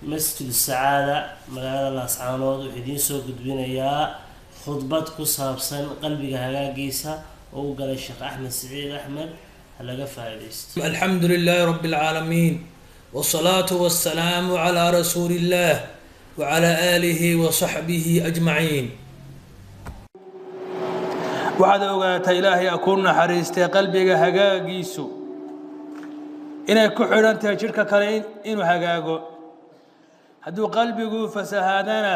Masjid Sacaada, magaalada Laascaanood, wuxuu idiin soo gudbinayaa khudbad ku saabsan qalbiga hagaagiisa oo u galay Sheekh Axmed Siciid Axmed. Ha laga faa'iidaysto. الحمد لله رب العالمين، والصلاة والسلام على رسول الله وعلى آله وصحبه أجمعين. Waxaad ogaataa, Ilaahay a ku naxariistay, qalbiga hagaagiisu inay ku xidhan tahay jidhka kale inuu hagaago. Hadduu qalbigu fasahaadana,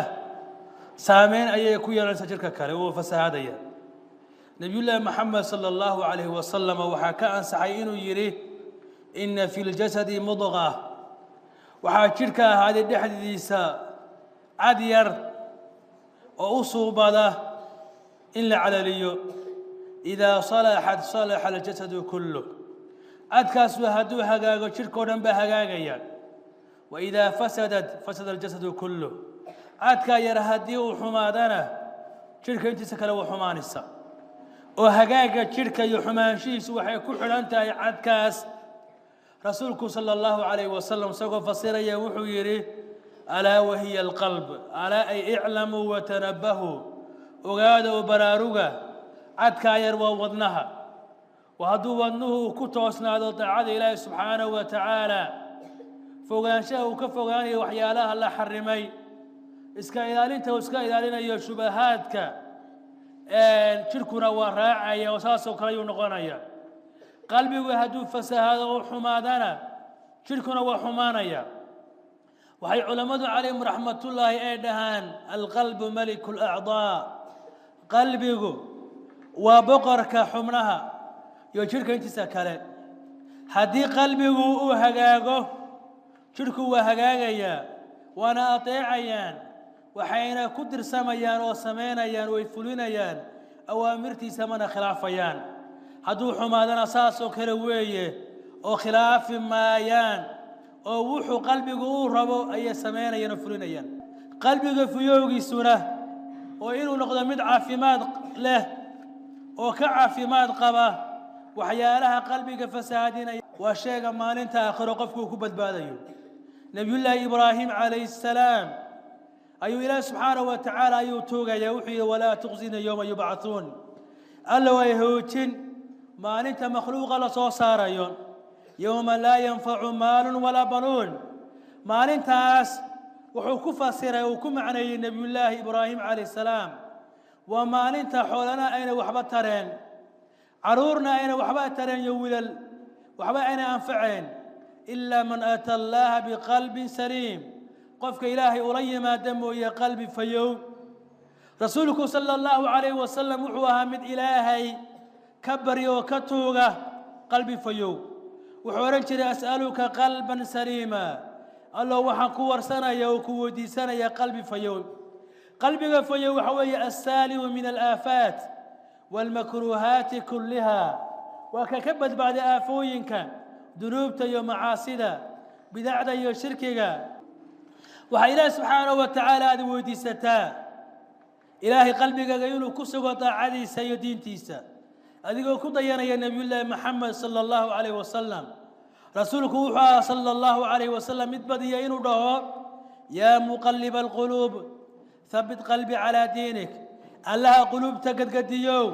saameyn ayay ku yeelanaysaa jidhka kale uu fasahaadaya. Nabiyullaahi Maxamed sala allahu calayhi wasalam waxaa ka ansaxay inuu yidhi: "Inna fi ljasadi mudqa", waxaa jidhka ahaaday dhexdiisa cad yar oo u suubada in la calaliyo. "Idaa salaxat salaxa aljasadu kullu", cadkaasu hadduu hagaago, jidhkao dhan baa hagaagaya. "Wa idaa fasadat fasada aljasadu kullu", cadkaa yar haddii uu xumaadana, jidhka intiisa kale waa xumaanaysa. Oo hagaagga jidhka iyo xumaanshihiisu waxay ku xidhan tahay cadkaas. Rasuulku sala allahu calayhi wasalam isagoo fasiraya wuxuu yidhi: "Alaa wahiya alqalb". Alaa ay iclamuu watanabbahuu, ogaada oo baraaruga, cadkaa yar waa wadnaha. Oo hadduu wadnuhu uu ku toosnaado daacada Ilaahi subxaanahu wa tacaala, fogaanshaha uu ka fogaanayo waxyaalaha la xarimay, iska ilaalinta uu iska ilaalinayo shubahaadka, jidhkuna waa raacaya oo saasoo kale ayuu noqonaya. Qalbigu hadduu fasahaado oo xumaadana, jidhkuna waa xumaanaya. Waxay culammadu calayhim raxmatullaahi ay dhahaan: "Alqalbu maliku lacdaa", qalbigu waa boqorka xubnaha iyo jidhka intiisa kale. Haddii qalbigu uu hagaago, jidhku waa hagaagayaa, waana adeecayaan, waxayna ku dirsamayaan oo samaynayaan oo ay fulinayaan awaamirtiisa, mana khilaafayaan. Hadduu xumaadana saasoo kale weeye, oo khilaafi maayaan, oo wuxuu qalbigu uu rabo ayay samaynayaan oo fulinayaan. Qalbiga fuyowgiisuna oo inuu noqdo mid caafimaad leh oo ka caafimaad qaba waxyaalaha qalbiga fasahaadinaya waa sheega maalinta aakhiro qofku uu ku badbaadayo. Nebiyullaahi Ibraahim calayhi salaam ayuu Ilaahi subxaanahu wa tacaala ayuu tuugaya. Wuxuu yidhi: "Walaa tuqzina yowma yubcahuun", Alla way hoojin maalinta makhluuqa la soo saarayo. "Yowma laa yanfacu maalun walaa banuun", maalintaas wuxuu ku fasiray, uu ku macneeyey Nebiyullaahi Ibraahim calayhi salaam, waa maalinta xoolana ayna waxba tareen, caruurna ayna waxba tareen, iyo wilal waxba ayna anfaceen, "ilaa man aata Allaha biqalbin saliim", qofka Ilaahay ula yimaada mooye qalbi fayow. Rasuulku sala allahu calayhi wasalam wuxuu ahaa mid Ilaahay ka barya oo ka tuuga qalbi fayow. Wuxuu odhan jiray: "As'aluka qalban saliima", Allo, waxaan ku warsanaya oo ku weydiisanaya qalbi fayow. Qalbiga fayow waxa weeye assaalimu min alaafaat waalmakruuhaati kulliha, waa ka badbaaday aafooyinka dunuubta iyo macaasida, bidacda iyo shirkiga. Waxaa Ilaahi subxaanahu wa tacaala aad weydiisataa Ilaahay qalbigaaga inuu ku sugo daacadiisa iyo diintiisa, adigoo ku dayanaya Nebiyullaahi Maxamed sala allahu calayhi wasalam. Rasuulku wuxuu ahaa sala allahu calayhi wasalam mid badiya inuu dhaho: "Yaa muqalliba alquluub, habbit qalbi calaa diinik". Allaha quluubta gadgadiyow,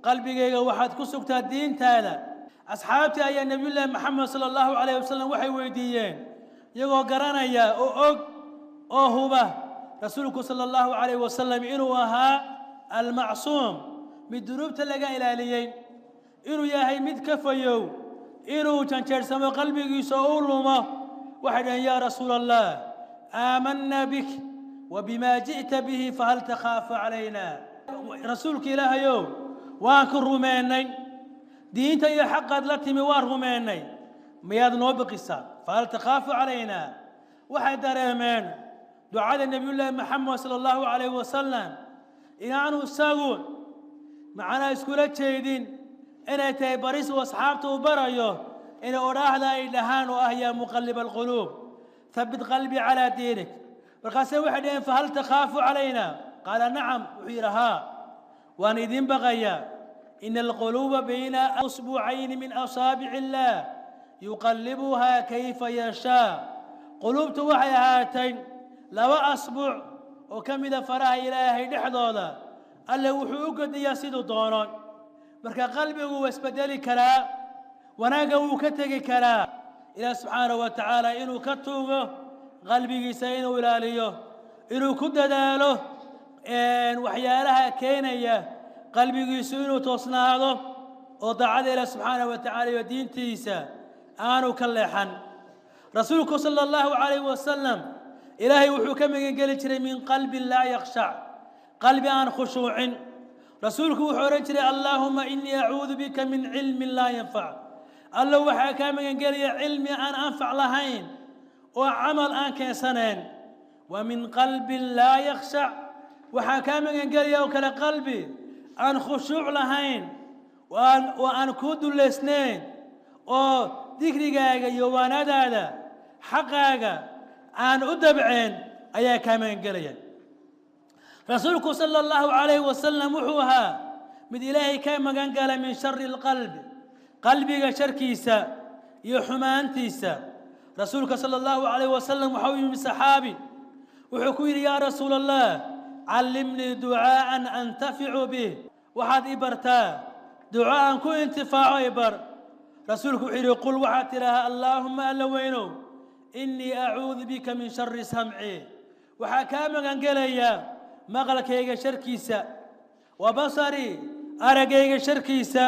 qalbigayga waxaad ku sugtaa diintaada. Asxaabtii ayaa Nebiyullaahi Maxamed sala allahu calayhi wasalam waxay weydiiyeen, iyagoo garanaya oo og oo huba rasuulku sala allahu calayhi wasalam inuu ahaa almacsuum, mid dunuubta laga ilaaliyey, inuu yahay mid ka fayow inuu janjeersamo qalbigiisa oo u lumo. Waxay dhaheen: "Yaa rasuula Allah, aamanna bik wa bimaa ji'ta bihi, fahal takhaafu calayna?" Rasuulka Ilaahayow, waan ku rumeennay, diinta iyo xaqaad la timi waan rumeennay, miyaad noo biqisaa? Fahal takhaafu calayna? Waxay dareemeen ducada Nebiyullaahi Maxamed sala allahu calayhi wasalam inaanu isagu macnaa iskula jeedin, inay tahay baris uu asxaabta uu barayo inay odhaahda ay dhahaan oo ah: "Yaa muqalliba alquluub, habbit qalbi calaa diinik". Markaase waxay dhaheen: "Fahal takhaafu calayna?" Qaala: "Nacam". Wuxuu yidhi: "Haa, waan idin baqayaa. Ina alquluuba bayna usbuucayni min asaabici illaah, yuqallibuhaa kayfa yashaa". Quluubtu waxay ahaatay laba asbuuc oo ka mida faraha Ilaahay dhexdooda. Alle wuxuu u gediyaa siduu doono. Marka qalbigu waa isbedeli karaa, wanaagga wuu ka tegi karaa. Ilaah subxaanahu wa tacaala inuu ka tuugo qalbigiisa, inuu ilaaliyo, inuu ku dadaalo waxyaalaha keenaya qalbigiisu inuu toosnaado oo daacada Ilaah subxaanahu wa tacaala iyo diintiisa aanu ka leexan. Rasuulku sala allahu calayhi wasalam Ilaahay wuxuu ka magangeli jiray min qalbin laa yakhshac, qalbi aan khushuucin. Rasuulku wuxuu odhan jiray: "Allaahuma inii acuudu bika min cilmin laa yanfac." Allo, waxaa kaa magangelaya cilmi aan anfac lahayn oo camal aan keensanayn. Wa min qalbin laa yakhshac, waxaa kaa magangelaya oo kale qalbi aan khushuuc lahayn oo aan kuu dullaysnayn oo dikrigaaga iyo waanadaada xaqaaga aan u dabceen ayaa kaa magangelaya. Rasuulku sala allahu calayhi wasalam wuxuu ahaa mid Ilaahay ka magan gala min shari alqalbi, qalbiga sharkiisa iyo xumaantiisa. Rasuulka sala allahu calayhi wasalam waxa u yimi saxaabi, wuxuu ku yidhi: "Yaa rasuul Allah, callimnii ducaa'an antaficu bih." Waxaad i bartaa duco aan ku intifaaco, i bar. Rasuulku wuxuu yidhi: "Qul," waxaad tidhaahaa, "Allaahuma," Alla weynow, "innii acuudu bika min shari samci," waxaa kaa magangelayaa maqalkayga sharkiisa, wa basarii, araggayga sharkiisa,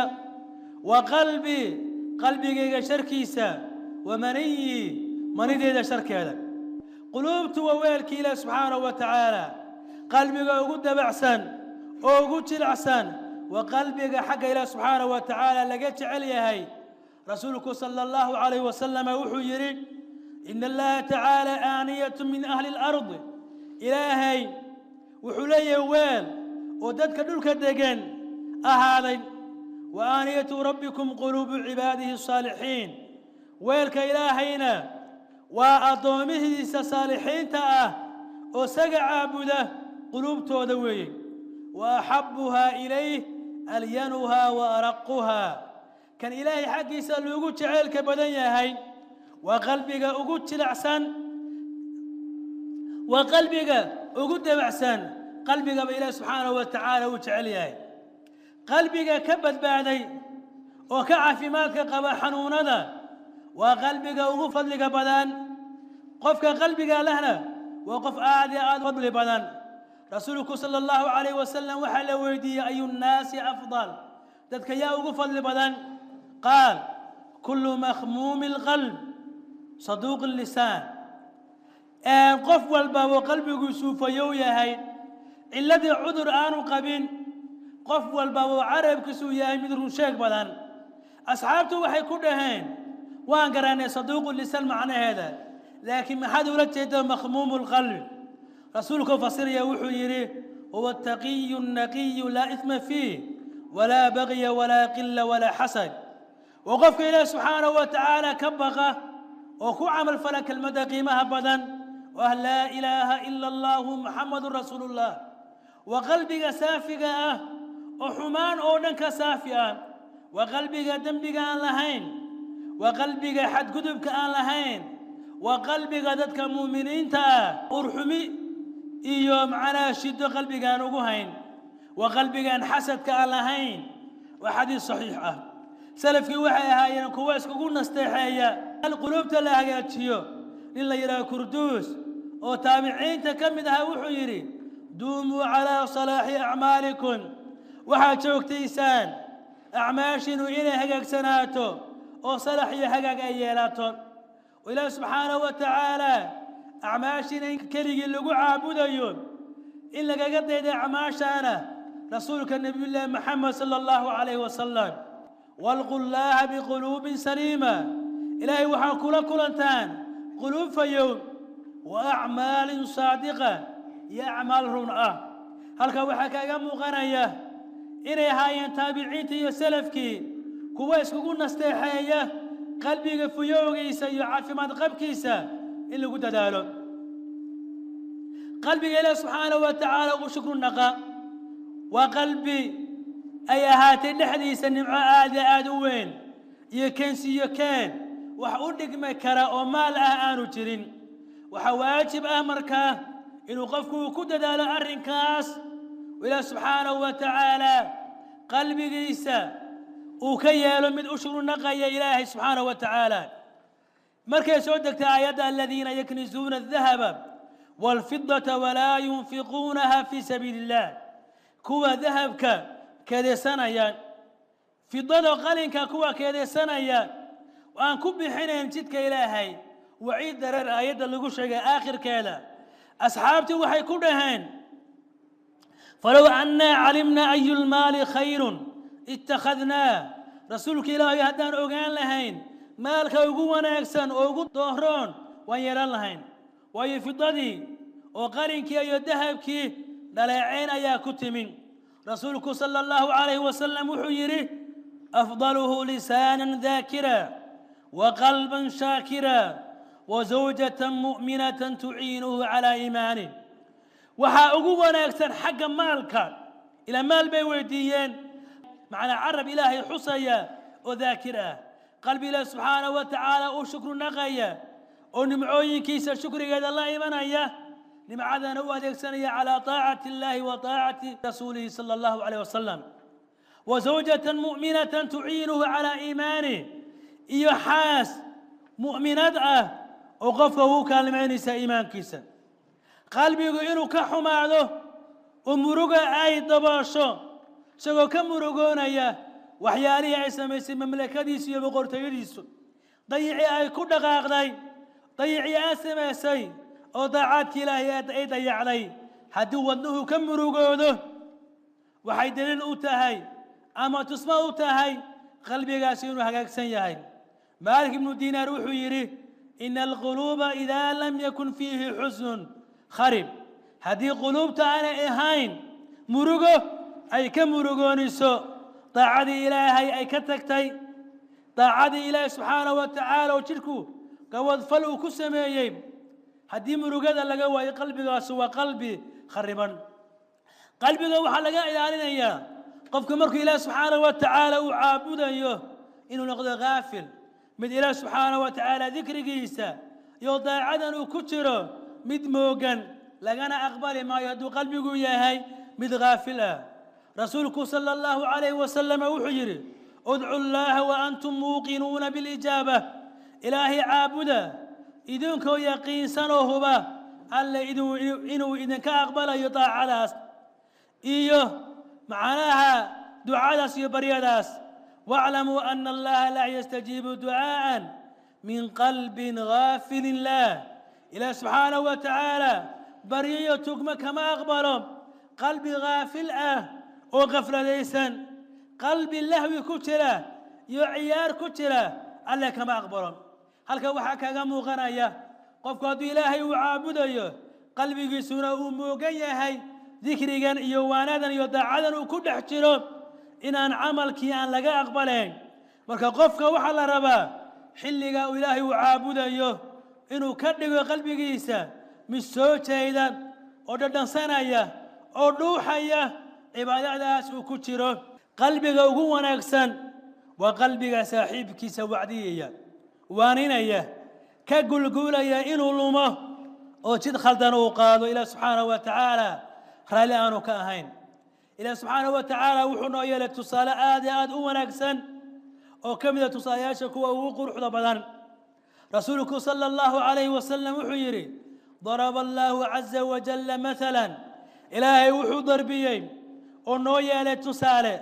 wa qalbii, qalbigayga sharkiisa, wa maniyii, manideyda sharkeeda. Quluubtu waa weelkii Ilaah subxaanahu wa tacaala. Qalbiga ugu dabacsan oo ugu jilacsan waa qalbiga xagga Ilaah subxaanahu wa tacaala laga jecel yahay. Rasuulku sala allahu calayhi wasalam wuxuu yidhi: "Ina Allaha tacaala aaniyatu min ahli alardi." Ilaahay wuxuu leeyahay weel oo dadka dhulka degan ahaaday. Wa aaniyatu rabbikum quluubu cibaadihi asaalixiin. Weelka Ilaahayna waa addoomihiisa saalixiinta ah oo saga caabuda quluubtooda weeye. Wa axabuhaa ilayh alyanuhaa wa araquhaa. Kan Ilaahay xaggiisa loogu jaceylka badan yahay waa qalbiga ugu jilacsan, waa qalbiga ugu dabacsan. Qalbigaba Ilaahi subxaanahu wa tacaala uu jecel yahay. Qalbiga ka badbaaday oo ka caafimaadka qaba xanuunada waa qalbiga ugu fadliga badan. Qofka qalbiga lehna waa qof aad iyo aad fadli badan. Rasuulku sala allahu calayhi wasalam waxaa la weydiiyey: "Ayu nnaasi afdal?" Dadka yaa ugu fadli badan? Qaal: "Kullu makhmuumi alqalb saduuq lisaan." Qof walbaba qalbigiisuu fayow yahay, cilladii cudur aanu qabin, qof walbaba carabkiisuu yahay mid runsheeg badan. Asxaabtu waxay ku dhaheen: "Waan garanay saduuqu lisaan macnaheeda, laakiin maxaad ula jeedaa makhmuumu lqalbi?" Rasuulku fasiraya wuxuu yidhi: "Huwa ataqiyu naqiyu, laa ithma fiih walaa bagya walaa qila walaa xasad." Waa qofka Ilaah subxaanahu wa tacaala ka baqa oo ku camal fala kelmadda qiimaha badan oo ah laa ilaaha ila allahu muxamadun rasuulullah. Waa qalbiga saafiga ah oo xumaan oo dhan ka saafi ah. Waa qalbiga dembiga aan lahayn. Waa qalbiga xadgudubka aan lahayn. Waa qalbiga dadka muuminiinta ah urxumi iyo macnaha shido qalbigaan ugu hayn. Waa qalbigaan xasadka aan lahayn. Waa xadiis saxiix ah. Salafkii waxay ahaayeen kuwo iskugu nasteexeeya quluubta la hagaajiyo. Nin la yidhaha Kurduus oo taabiciinta ka mid ahaa wuxuu yidhi: "Duumuu calaa salaaxi acmaalikum." Waxaad joogtaysaan acmaashiinu inay hagaagsanaato oo salax iyo hagaag ay yeelato, oo Ilaahi subxaanahu wa tacaala acmaashiina in keligii lagu caabudayo, in lagaga dayday acmaashaana rasuulka Nebiyullaahi Maxamed sala allahu calayhi wasalam. "Walqu llaaha biquluubin saliima." Ilaahay waxaa kula kulantaan quluub fayow, wa acmaalin saadiqa, iyo acmaal run ah. Halkaa waxaa kaaga muuqanaya inay ahaayeen taabiciinta iyo salafkii kuwa iskugu nasteexeeya qalbiga fuyowgiisa iyo caafimaad qabkiisa in lagu dadaalo. Qalbiga Ilaah subxaanahu wa tacaala ugu shukru naqa waa qalbi ay ahaatay dhexdiisa nimco aad iyo aad u weyn iyo keensiyo keen wax u dhigmi kara oo maal ah aanu jirin. Waxaa waajib ah markaa inuu qofku uu ku dadaalo arrinkaas, ilaah subxaanahu wa tacaala qalbigiisa uu ka yeelo mid u shukrinaqaya Ilaahay subxaanahu wa tacaala. Markay soo degtay aayadda aladiina yaknizuuna adahaba waalfidata walaa yunfiquunaha fii sabiili illah, kuwa dahabka keedaysanaya, fidada qalinka kuwa keedaysanaya aan ku bixinayn jidka Ilaahay, waciid dareer aayadda lagu sheegay aakhirkeeda, asxaabtii waxay ku dhaheen: falow annaa calimna ayu lmaali khayrun ittakhadnaa. Rasuulka Ilaahay, haddaan ogaan lahayn maalka ugu wanaagsan oo ugu dooroon, waan yeelan lahayn. Waayo, fidadii oo qalinkii iyo dahabkii dhaleecayn ayaa ku timin. Rasuulku sala allahu calayhi wasalam wuxuu yidhi: afdaluhu lisaanan daakira wa qalban shaakira wa zawjatan mu'minatan tuciinuhu calaa iimaanih. Waxaa ugu wanaagsan xagga maalka, ilaa maal bay weydiiyeen, macnaa carab Ilaahay xusaya oo daakir ah, qalbi Ilaah subxaanahu wa tacaala uu shukru naqaya oo nimcooyinkiisa shukrigeeda la imanaya, nimcadana u adeegsanaya calaa taacati illaahi wa taacati rasuulihi sala allahu calayh wasalam, wa zawjatan mu'minatan tuciinuhu calaa iimaanih, iyo xaas mu'minad ah oo qofka ugu kaalmaynaysa iimaankiisa. Qalbigu inuu ka xumaado oo muruga ay daboosho, isagoo ka murugoonaya waxyaalihii ay samaysay mamlakadiisu iyo boqortooyadiisu, dayicii ay ku dhaqaaqday, dayicii ay samaysay oo daacaadkii Ilaahay ay dayacday, haddii wadnuhu ka murugoodo, waxay daliil u tahay ama tusmo u tahay qalbigaasi inuu hagaagsan yahay. Maalik ibnu Diinaar wuxuu yidhi: ina alquluuba idaa lam yakun fiihi xusnun kharib. Haddii quluubta aanay ahayn murugo ay ka murugooniso daacadii Ilaahay ay ka tagtay, daacadii Ilaahay subxaanahu wa tacaala oo jidhku gawadfal uu ku sameeyey, haddii murugada laga waayo, qalbigaasi waa qalbi khariban. Qalbiga waxaa laga ilaalinayaa qofku markuu Ilaah subxaanahu wa tacaala uu caabudayo inuu noqdo haafil, mid Ilaah subxaanahu wa tacaala dikrigiisa iyo daacadan uu ku jiro mid moogan. Lagana aqbali maayo hadduu qalbigu yahay mid haafil ah. Rasuulku sala allahu calayhi wasalam wuxuu yidhi: udcu llaha wa antum muuqinuuna bilijaaba. Ilaahay caabuda idinkoo yaqiinsan oo huba Alle inuu idinka aqbalayo daacadaas iyo macnaha ducadaas iyo baryadaas. Waaclamuu ana allaha laa yastajiibu ducaa'an min qalbin gaafilin lah. Ilaah subxaanahu wa tacaala baryo iyo tugmo kama aqbalo qalbi haafil ah oo qafladaysan, qalbi lahwi ku jira iyo ciyaar ku jira Alle kama aqbalo. Halka waxaa kaga muuqanaya qofku hadduu Ilaahay uu caabudayo, qalbigiisuna uu moogan yahay dikrigan iyo waanadan iyo daacadan uu ku dhex jiro, inaan camalkii aan laga aqbalayn. Marka qofka waxaa la rabaa xilliga uu Ilaahay uu caabudayo inuu ka dhigo qalbigiisa mid soo jeeda oo dhadhansanaya oo dhuuxaya cibaadadaas uu ku jiro. Qalbiga ugu wanaagsan waa qalbiga saaxiibkiisa wacdiyaya, waaninaya, ka gulguulaya inuu lumo oo jid khaldan uu qaado, Ilaah subxaanahu wa tacaala raalli aanu ka ahayn. Ilaah subxaanahu wa tacaala wuxuu noo yeelay tusaale aad iyo aad u wanaagsan oo ka mid a tusaalayaasha kuwa ugu quruxda badan. Rasuulku sala allahu calayhi wasalam wuxuu yidhi: daraba allahu caza wajalla mathalan, Ilaahay wuxuu darbiyey oo noo yeelay tusaale,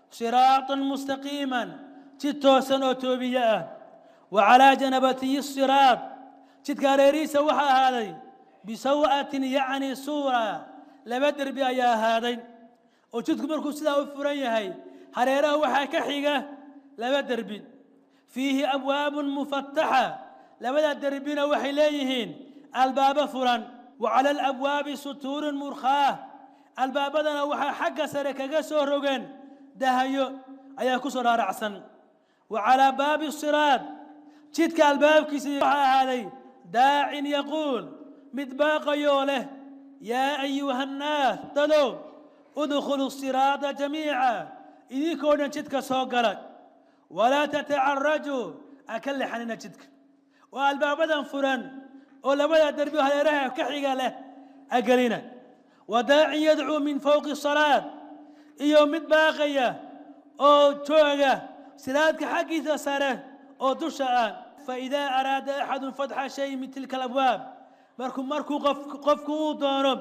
siraatan mustaqiiman, jid toosan oo toobiye ah, wa calaa janabatiyi siraad, jidka hareerihiisa waxaa ahaaday, bisaw'atin yacni suura, laba derbi ayaa ahaaday. Oo jidku markuu sidaa u furan yahay, hareeraha waxaa ka xiga laba derbi. Fiihi abwaabun mufataxa, labada derbina waxay leeyihiin albaabo furan. Wa cala alabwaabi sutuurun murkhaah, albaabadana waxaa xagga sare kaga soo rogeen dahayo ayaa ku soo dhaaracsan. Wa calaa baabi siraad, jidka albaabkiisa waxaa ahaaday, daacin yaquul, mid baaqayoo leh: yaa ayuha annaas, dadow, udkhuluu siraada jamiica, idinkoo dhan jidka soo gala, walaa tatacarajuu, a ka leexanina jidka. Oo albaabadan furan Oo labada derbi hareeraha ka xiga leh agelina. Wadaacin yadcuu min fowqi salaad, iyo mid baaqaya oo jooga siraadka xaggiisa sare oo dusha ah. Faidaa araada axadun fatxa shay min tilka alabwaab, markuu qofku uu doono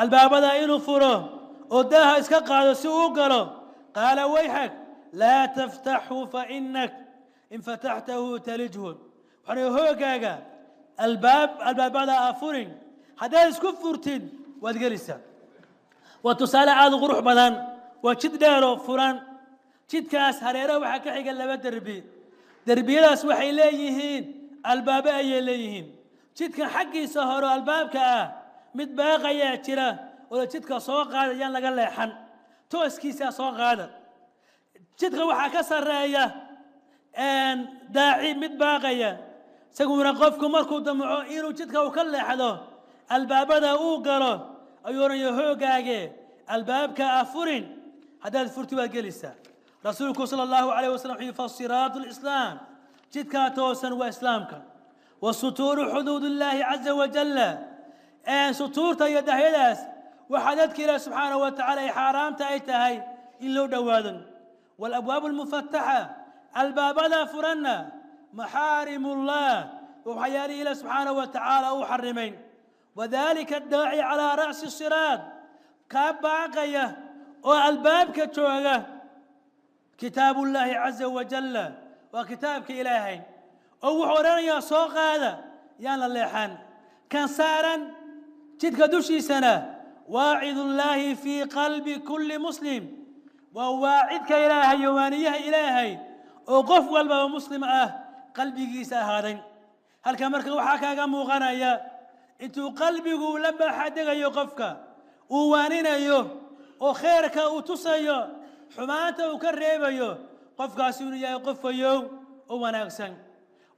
albaabada inuu furo oo daaha iska qaado si uu galo, qaala wayxak laa taftaxhu fainak in fataxtahu talijhu. Waxaan hoogaaga albaabada aa furin, haddaad isku furtid waad gelaysaa. Waa tusaale aada u qurux badan. Waa jid dheeroo furan. Jidkaas hareeraha waxaa ka xiga laba derbi. Derbiyadaas waxay leeyihiin albaabo ayay leeyihiin. Jidkan xaggiisa hore albaabka ah mid baaqayaa jira oo jidka soo qaada, yaan laga leexan, tooskiisaa soo qaada. Jidka waxaa ka sarreeya daaci, mid baaqaya, isaguna qofku markuu damco inuu jidka uu ka leexdo, albaabada uu galo, ayuu odhanaya hoogaage albaabka a furin, haddaad furti waad gelaysaa. Rasuulku sala allahu calayh wasalam wuxuu yihi fasiraatu lislaam, jidkaa toosan waa islaamka. Wasutuuru xuduud illaahi caza wajalla, sutuurta iyo dahyadaas waxaa dadka ilaah subxaanahu wa tacala ay xaaraamta ay tahay in loo dhowaado. Waalabwaabu almufataxa, albaabada furanna, maxaarimullah, waxyaalihii ilaah subxaanahu wa tacaala uu xarimay. Wadalika addaaci calaa ra'si siraad, kaa baaqaya oo albaabka jooga, kitaabullaahi caza wajalla, waa kitaabka ilaahay oo wuxuu odhanayaa soo qaada, yaan la leexan. Kan saaran jidka dushiisana waacidullaahi fii qalbi kulli muslim, waa waacidka ilaahay iyo waaniyaha ilaahay oo qof walbaba muslim ah qalbigiisa ahaaday. Halka marka waxaa kaaga muuqanaya intuu qalbigu la baaxadegayo qofka uu waaninayo oo kheerka uu tusayo, xumaanta uu ka reebayo, qofkaasi inuu yahay qof fayow oo wanaagsan.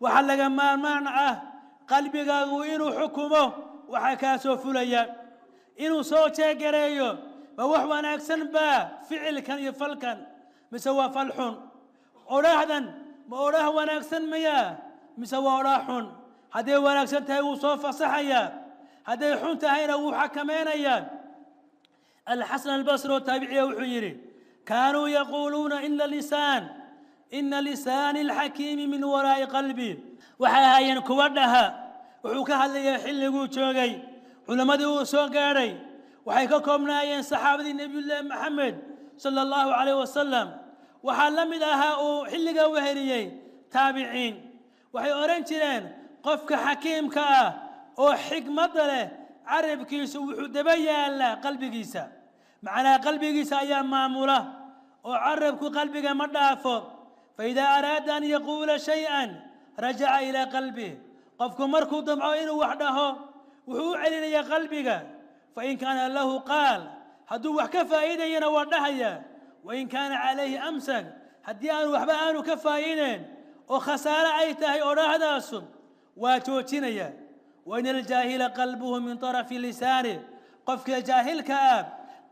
Waxaa laga maarmaan ah qalbigaagu inuu xukumo waxaa kaa soo fulaya, inuu soo jeegareeyo ma wax wanaagsan baa ficilkan iyo falkan mise waa fal xun, odhaahdan ma odhaah wanaagsan miyaa mise waa odhaah xun. Hadday wanaagsan tahay wuu soo fasaxayaa, hadday xun tahayna wuu xakameynayaa. Alxasan albasri oo taabiciya wuxuu yidhi kaanuu yaquuluuna ina lisaani alxakiimi min waraa'i qalbi. Waxay ahaayeen kuwa dhaha, wuxuu ka hadlayaa xilliguu joogay culammadii uu soo gaadhay, waxay ka koobnaayeen saxaabadii nebiyullaahi maxamed sala allahu calayh wasalam, waxaa la mid ahaa uu xilligaa weheliyey taabiciin. Waxay odhan jireen qofka xakiimka ah oo xikmadda leh carabkiisu wuxuu daba yaallaa qalbigiisa, macnaa qalbigiisa ayaa maamula oo carabku qalbiga ma dhaafo. Faidaa araada an yaquula shay-an rajaca ilaa qalbih, qofku markuu damco inuu wax dhaho wuxuu u celinayaa qalbiga. Fain kaana lahu qaal, hadduu wax ka faa'iidayana waa dhahaya, wain kaana calayhi amsak, haddii aanu waxba aanu ka faa'iideen oo khasaare ay tahay odhaahdaasu waa joojinaya. Wain aljaahila qalbuhu min طarafi lisaani, qofka jaahilka ah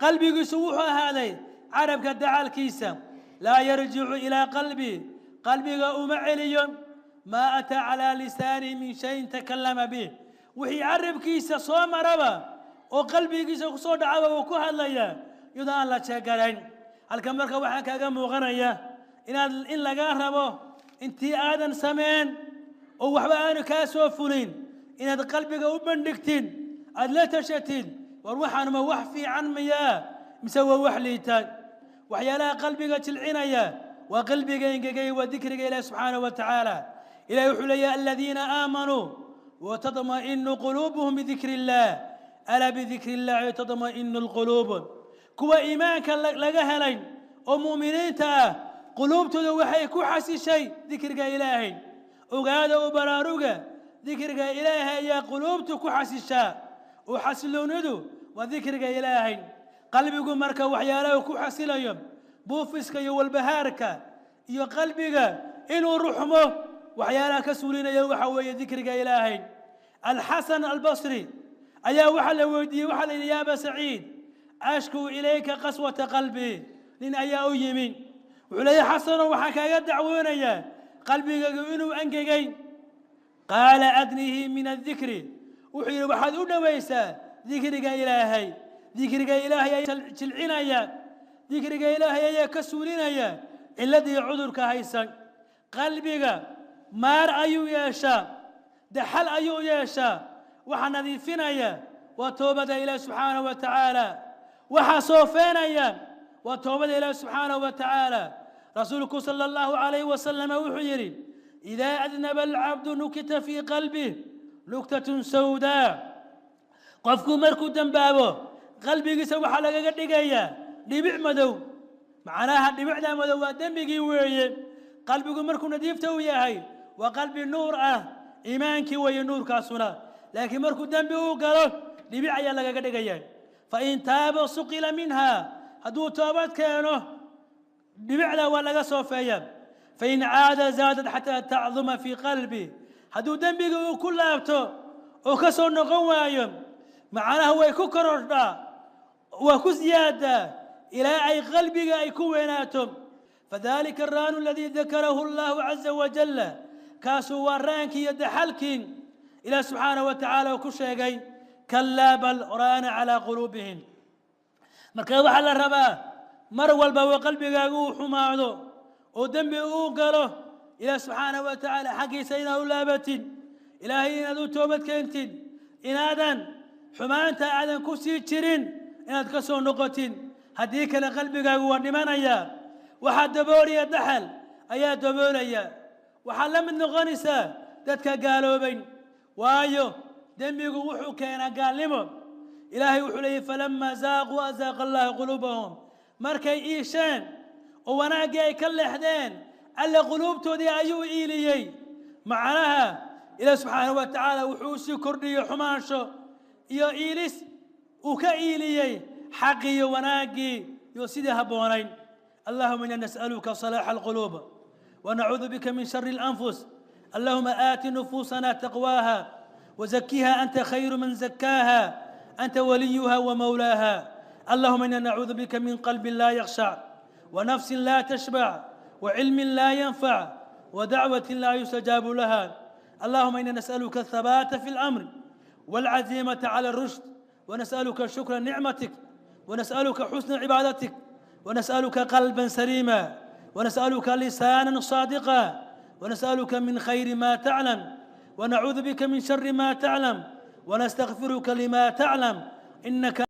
qalbigiisu wuxuu ahaaday carabka dacalkiisa, laa yarjicu ilaa qalbi, qalbiga uma celiyo, maa ataa calaa lisaanihi min shayin takallama bih, wixii carabkiisa soo maraba oo qalbigiisa ku soo dhacaba wuu ku hadlayaa iyadoo aan la jeegarayn. Halka marka waxaa kaaga muuqanaya inaad in lagaa rabo intii aadan sameen oo waxba aanu kaa soo fulin inaad qalbiga u bandhigtid, aada la tashatid, war waxaan ma wax fiican miyaa mise waa wax liita. Waxyaalaha qalbiga jilcinaya waa qalbiga engegay waa dikriga ilahi subxaanahu wa tacaala. Ilahi wuxuu leeyahay aladiina aamanuu watadma'inu quluubuhum bidikri illaah, alaa bidikri illahi tadma'inu alquluub. Kuwa iimaanka laga helay oo mu'miniinta ah quluubtooda waxay ku xasishay dikriga ilaahay. Ogaada oo baraaruga, dikriga ilaahay ayaa quluubtu ku xasishaa, oo xasiloonidu waa dikriga ilaahay. Qalbigu marka waxyaalaha ku xasilayo buufiska iyo walbahaarka iyo qalbiga inuu ruxmo waxyaalaha ka suulinaya waxa weeye dikriga ilaahay. Alxasan albasri ayaa waxaa la weydiiyey, waxaa la yidhi ya aba saciid ashkuu ilayka qaswata qalbi. Nin ayaa u yimi wuxuu leeyahay xasano waxaan kaaga dacwoonayaa qalbigaygu inuu angegay. Qaala adnihi min adikri, Wuxuu yidhi waxaad u dhowaysaa dikriga Ilaahay. Dikriga Ilaahay ayaa jilcinaya, dikriga Ilaahay ayaa ka suulinaya cilladii cudurka haysan. Qalbiga maar ayuu yeeshaa, daxal ayuu yeeshaa. Waxaa nadiifinaya waa toobada Ilaah subxaanahu wa tacaala. Waxaa soofeenaya waa toobada Ilaah subxaanahu wa tacaala. Rasuulku sala allahu calayhi wasalama wuxuu yidhi: idaa adnaba alcabdu nukita fii qalbih nuktatun sawdaa. Qofku markuu dembaabo qalbigiisa waxaa lagaga dhigayaa dhibic madow. Macnaha dhibicda madow waa dembigii weeye. Qalbigu markuu nadiifta u yahay waa qalbi nuur ah, iimaankii weeye nuurkaasuna. Laakiin markuu dembi uu galo dhibic ayaa lagaga dhigaya. Fain taaba suqila minha, hadduu toobad keeno dhibicda waa laga soofeeya. Fain caada zaadad xataa tacduma fii qalbi, hadduu dembiga uu ku laabto oo ka soo noqon waayo, macnaha way ku korordhaa, waa ku siyaadaa ilaa ay qalbiga ay ku weynaato. Fadalika araanu aladii dakarahu allahu caza wajalla, kaasuu waa raankii iyo daxalkii Ilaah subxaanahu wa tacaala uu ku sheegay: kalaa bal raana calaa quluubihim. Marka waxaa la rabaa mar walba oo qalbigaagu uu xumaado oo dembi uu galo, Ilaah subxaanahu wa tacaala xaggiisa inaad u laabatid, Ilaahay inaad u toobad keentid, inaadan xumaanta aadan ku sii jirin, inaad ka soo noqotid. Haddii kale qalbigaagu waa dhimanayaa, waxaa daboolaya daxal ayaa daboolaya. Waxaa la mid noqonaysaa dadka gaaloobayn, waayo dembigu wuxuu keenaa gaalnimo. Ilaahay wuxuu leeyahy: falamaa zaaquu azaaqa allahu quluubahum. Markay iisheen oo wanaaggii ay ka leexdeen, Alle quluubtoodii ayuu iiliyey. Macnaha Ilaah subxaanahu wa tacaala wuxuu usii kordhiyey xumaansho iyo iilis uu ka iiliyey xaqii iyo wanaaggii iyo sidii habboonayn. Allahuma ina nas'aluka salaaxa alquluub ونعوذ بك من شر الأنفس. اللهم آت نفوسنا تقواها وزكها أنت خير من زكاها، أنت وليها ومولاها. اللهم إنا نعوذ بك من قلب لا يخشع، ونفس لا تشبع، وعلم لا ينفع، ودعوة لا يستجاب لها. اللهم إنا نسألك الثبات في الأمر والعزيمة على الرشد، ونسألك شكر نعمتك، ونسألك حسن عبادتك، ونسألك قلبا سليما، ونسألك لسانا صادقا، ونسألك من خير ما تعلم، ونعوذ بك من شر ما تعلم، ونستغفرك لما تعلم، إنك